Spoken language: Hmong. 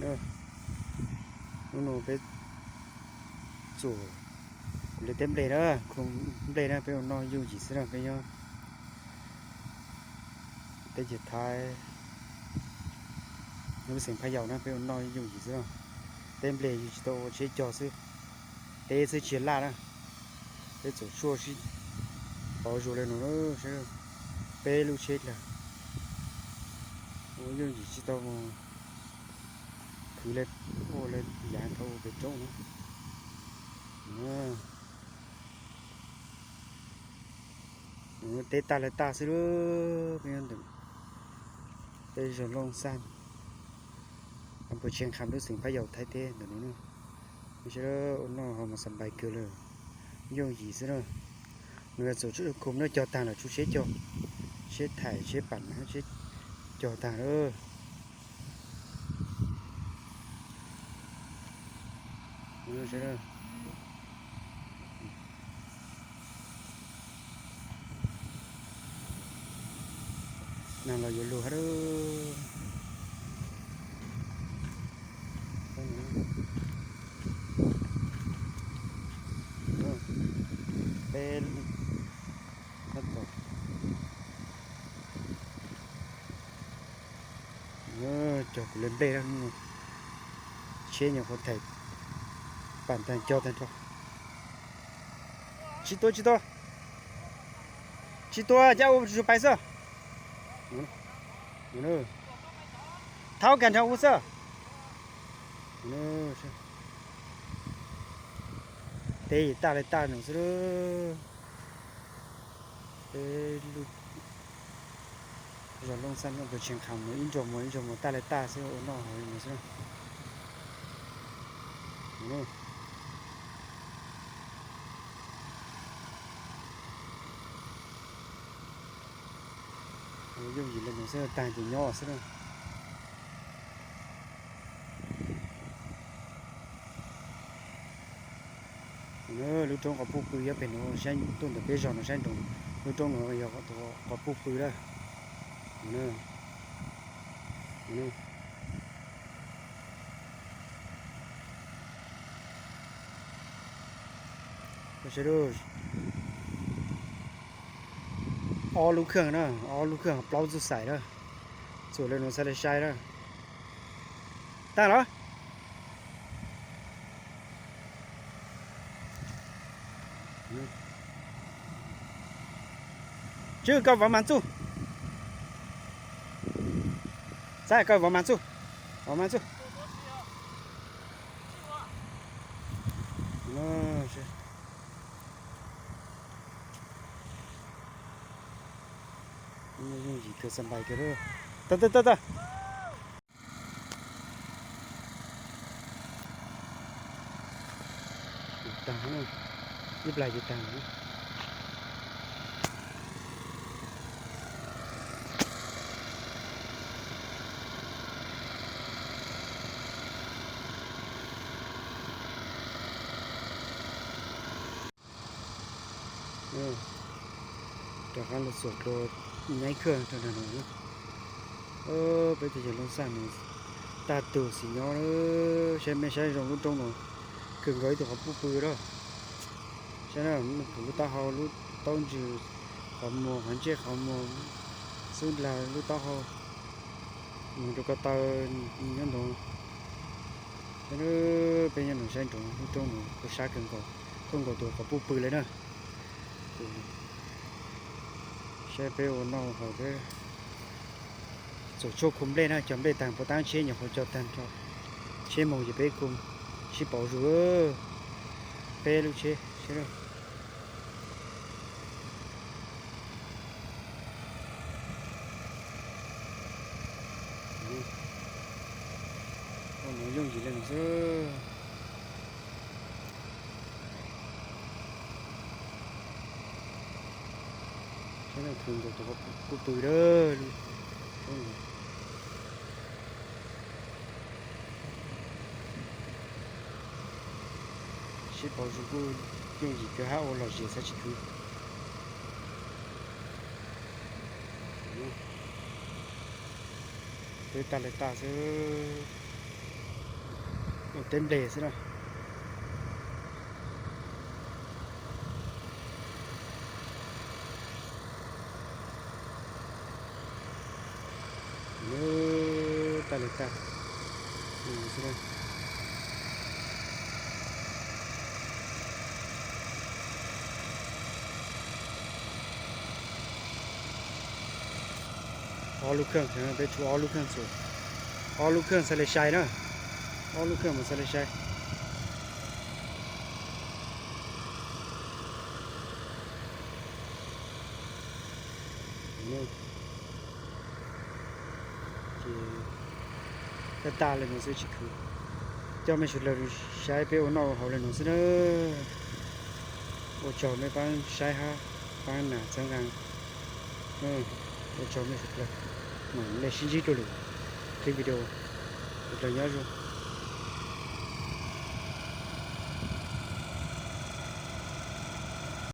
Hnub no peb txuam kuv li teb nplej na, khu nplej na, peb ua noj yooj yim xwb na, peb nyob teb chaws Thaib, nyob lub xeev Phaj Yaum na, peb ua noj yooj yim xwb na. Teb nplej yus tsis tau ua, tsheb cog xwb, teb xwb tsis laj na. Peb txuam tshuaj sib pauv zuag li no, peb lub tsheb dlag ua yooj yim tsis tau mus khwv li, ua li yav thaum ua pem roob na. Teb tag li tag xwb lawm. Peb nyob ntawm peb zos Looj Xaj, am pw Tsheej Qham lub xeev Phaj Yaum Thaib teb ntawm no. Saib ua noj ho mas xa npais kawg li, yooj yim xwb na. Nws txuam tshuaj khu na, cog tag lawm, tshuaj tsheb cog, tsheb thaim tsheb pam tsheb cog tag lawm. Neeg los yuav luag hab. Peb, cog kuv li nplej, tsheb nyuam qhuav thaim pam tag cog tag nrho. Tsis tua, tsis tua, tsis tua, cab ua zuj pais xwb. Thaub kag nrho ua xwb. Teb tag li tag no xwb. Peb lub zos Looj Xaj no pw Tsheej Qham no ib ntsug mus ib ntsug mus tag li tag xwb, ua noj haus li no xwb. Yooj yim li no xwb, tag ces nyob xwb na. Lub roob Qhov Puj Pw yog pem no, saib tuaj ntawm peb zos no saib nroos, lub roob no yog Qhov Puj Pw lawm. Ob lub kheej na, ob lub kheej plaub txuj xaim na, txuam li no xav li sai na. Tag los? Tswv koj vov mas txuj. Xav koj vov mas txuj. Vov mas txuj. Yooj yim kawg, xa npais kawg. Tag tag tag tag. Tag, ib plag ces tag lawm. Rov qab los txuam dua nyaib khaj rau nram no. Peb teb chaws Looj Xaj no tag tug xim nyob, saib mej saib zoo lub roob no kawg nkaus ib tug qhov puj pw lawm. Saib na, kuv lub taub hau, lub taub ntswg, qhov muag, qhov ntsej, qhov muag, xub lag, lub taub hau, mus rau ko taw nyob ntawd. Peb nyob no saib nroos lub roob no kuj sab kawg nkaus, thooj nkaus tus qhov puj pw li na. Saib peb ua noj haus peb txuam tshuaj khu nplej na, cog nplej tag puas tab tsheb nyuam qhuav cog tag nrho. Tsheb moog ces peb khu sib pauv zus peb lub tsheb. Ua no yooj yim li no xwb. Saib na, thooj nkaus tus qhov puj pw lawm. Sib pauv zus kuj yooj yim kawg hab, ua lom zem xav tsis khwv. Twb tag li tag xwb. Teb nplej xwb na. Tag li tag. Ob lub kheej, peb tshuav ob lub kheej xwb. Ob lub kheej xav li sai na. Ob lub kheej mas xav li sai. Ces tag tag li no xwb tsis khwv. Coj mej sawv dlawg saib peb ua noj ua haus li no xwb na. Ua tsaug mej paab saib hab paab nam txhawb nqaa. Ua tsaug mej sawv dlawg. Mam le sib ntsib rua lwm clip video. Sawv dlawg nyob zoo.